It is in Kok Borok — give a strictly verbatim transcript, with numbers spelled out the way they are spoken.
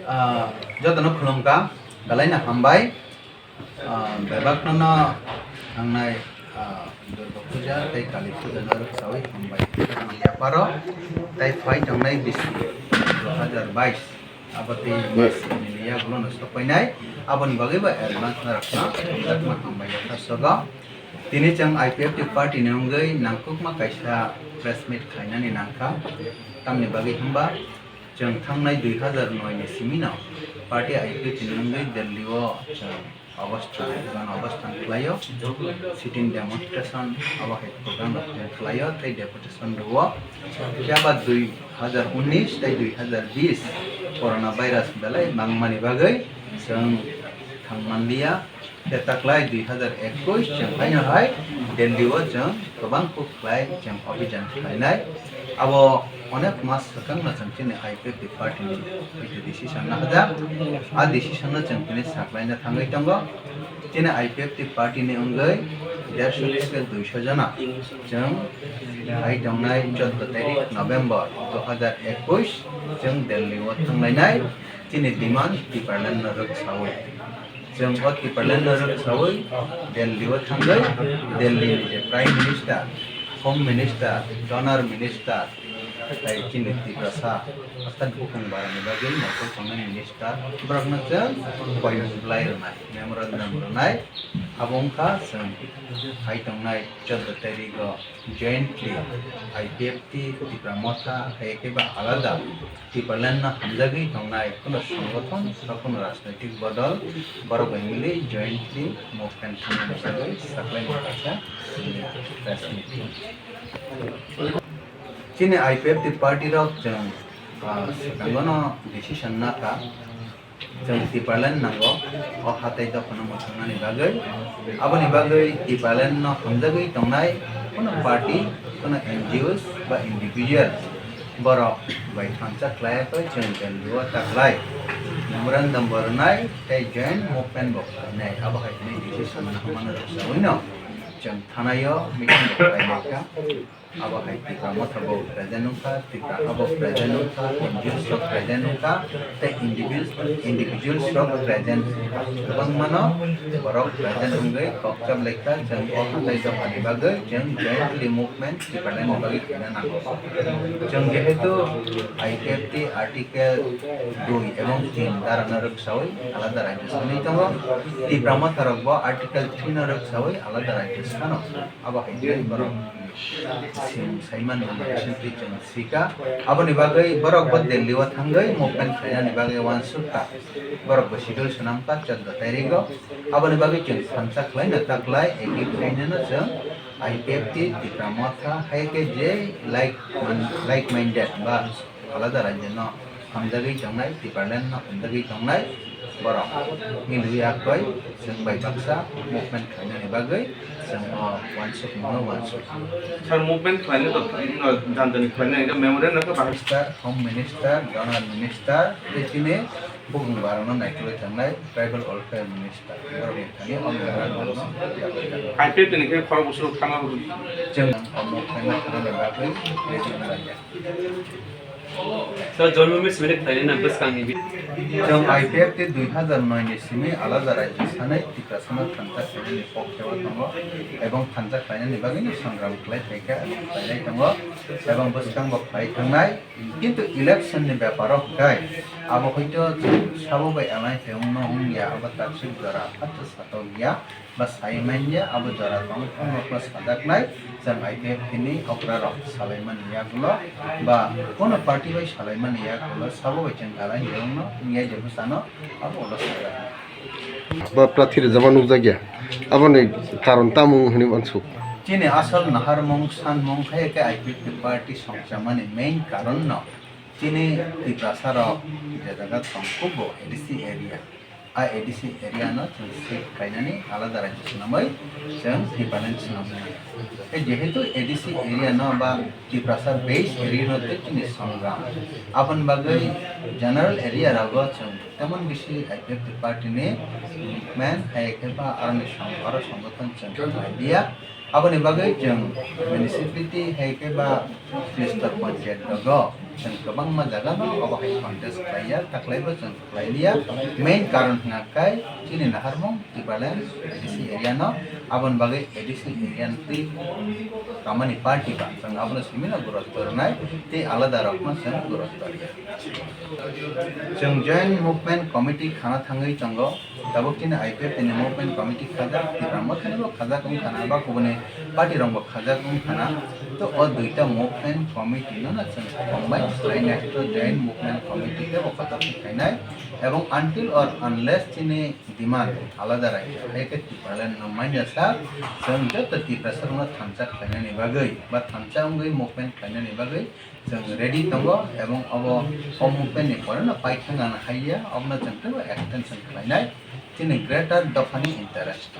Ah, jotono khulumkha, belaino hambai. Ah, bebakno no thangnai, ah, Durga Puja tei Kali Puja no rwksawi hambai. Yaparo tei phai tongnai bisi dui hazar bais. Abo tei mas ni yagulo no sopainai. Aboni bagwi bo advance no rwkna hamjakma hambai yapha sogo. Tini chwng I P F T party ni wngwi nangkukma kaisa press meet khainani nangkha. Tamni bagwi hwnba chwng thangnai dui hazar noi ni simi no party I P F T ni wngwi Delhi o chwng obosthan, gan obosthan khlaio, sitting demonstration abo hai program rok khlaio tei deputation rwo. Phiya ba dui hazar unis tei dui hazar bis corona virus belai mangmani bagwi chwng thang manliya. Khe taklai dui hazar ekush chwng haino hai Delhi o chwng kwbang kuk khlai chwng abhijan khlainai. Abo onek mas swkang no chwng chini I P F T party ni decision no hajak. A decision no chwng tini saklaina thangwi tongo. Chini I P F T party ni wngwi dersho theke duisho jona chwng hai tongnai choddo tarik November dui hazar ekush chwng Delhi o thanglainai. Chini demand Tipraland no rwksawi. Chwng o Tipraland no rwksawi Delhi o thangwi Delhi ni je Prime Minister, Home Minister, Donor Minister, tei chini Tiprasa aswk bukhung barani bagwi nokol tongnai minister borokno chwng koimung bwlai rwnai, memorandum rwnai. Abo wngkha chwng hai tongnai choddo tarik o jointly I P F T, Tipra Motha, hai khe ba alada Tipraland no hamjagwi tongnai kuno songothon ba kuno rajnaitik bodol borok bai mili jointly movement khaina bagwi saklaini kaisa press meet. Chini I P F T party rok chwng, ah, swkango no decision nakha. Chwng Tipraland nango, o hatai dophano mwthangmani bagwi. Aboni bagwi Tipraland no hamjagwi tongnai kuno party, kuno N G Os ba individual borok bai thansa khlai khe chwng Delhi o taklai memorandum bo rwnai tei joint movement bo khlainai. Abo hai hwnwi decision nangmano rwchawino chwng thanai o meeting bo khlai lai kha. Abo hai Tipra Motha bo present wngkha, Tipra abo present wngkha, N G Os rok present wngkha, tei individuals, individuals rok present wngkha. Kwbangmano borok present wngwi kok chap lai kha, chwng o hatai dophani bagwi chwng jointly movement Tipraland ni bagwi khaina nango. Chwng jehetu I P F T article dui ebong tin dara no rwksawi alada rajyo sanwi tongo, Tipra Motha rok bo article three no rwksawi alada rajyo sano. Abo hai khe borok Sim Saiman Recently chwng sika. Aboni bagwi borok bo Delhi o thangwi movement khlainani bagwi uansukha. Borok bo schedule swnamkha choddo tairigo. Aboni bagwi chwng thansa khlaino taklai, eki khlainano chwng I P F T, Tipra Motha, hai khe je like man-, like minded ba alada rajyo no hamjagwi tongnai, Tipraland no hamjagwi tongnai borok milwi akwai chwng bai baksa movement khlainani bagwi chwng o uansukmano uansuk. Sir, movement khlainai to, no, jani jani khlainai, memorial no to bahai. Minister, Home Minister, Donor Minister, tei chini bukung barano naikolwi thangnai Tribal Welfare Minister. Borokni thani o memorandum no yapri kha. I P F T ni khe khorok bwswk thana rwdi. Chwng omo khaina thanani bagwi ready wnglainai. Sir, John Mumis Milik thaini na bwskangni bi- Chwng I P F T dui hazar noi ni simi alada rajyo sanai Tiprasano thansa khainani pokhe o tongo ebong thansa khlainani bagwino sangram khlai phaikha ebong khlainai tongo ebong bwskango khlai thangnai. Kintu election ni beparo hwnkhe abo hoito chwng sabo bai alliance wngno wngya, abo taksik jora phatsa satok ya ba sai manya, abo jora tong tong rokno sajaknai, chwng I P F T ni okra rok salaimani yagulo ba kono party bai salaimani yagulo sabo bai chwng alliance wngno wngya je bwsano abo ulo sajaknai. Ba prathi rwjama nukjakya, aboni karon tamo hwnwi uansuk. Chini asol naharmung sanmung hai khe I P F T party songchamani main karon no chini Tiprasa rok je jaga tong kubo A D C area, a A D C area no chwng shift khainani alada rajyo swnamwi chwng Tipraland swnamnai. Tei jehetu A D C area no ba Tiprasa base area no tei chini songram, aboni bagwi general area rogo chwng temon bisi I P F T party ni movement hai khe ba aroni song-, aro songothon chwng khlai liya. Aboni bagwi chwng municipality hai khe ba tristor panchayat rogo Chwng kwbangma jaga no obo hai contest khlaiya, taklaibo chwng khlailiya. Main karon hwnkha khe chini naharmung Tipraland A D C area no, aboni bagwi A D C area ni twi tamani party ba chwng abono simi no guros rwnai, tei alada rok no chwng guros rwya. Chwng Joint Movement Committee khana thangwi tongo. Tabuk chini I P F T ni movement committee khajak, Tipra Motha ni bo khajak wng khana, ba kubuni party rok bo khajak wng khana. To o duita movement committee no na chwng combine khlainai, to joint movement committee khe bo kotor khe khainai. Ebong until or unless chini demand alada raikha, hai khe Tipraland no manya sa, chwng joto Tiprasa rok no thansa khlainani bagwi ba thansa wngwi movement khlainani bagwi chwng ready tongo, ebong obo o movement ni pore no paithak nang haiya, obono chwng teibo extension khlainai chini greater dophani interest.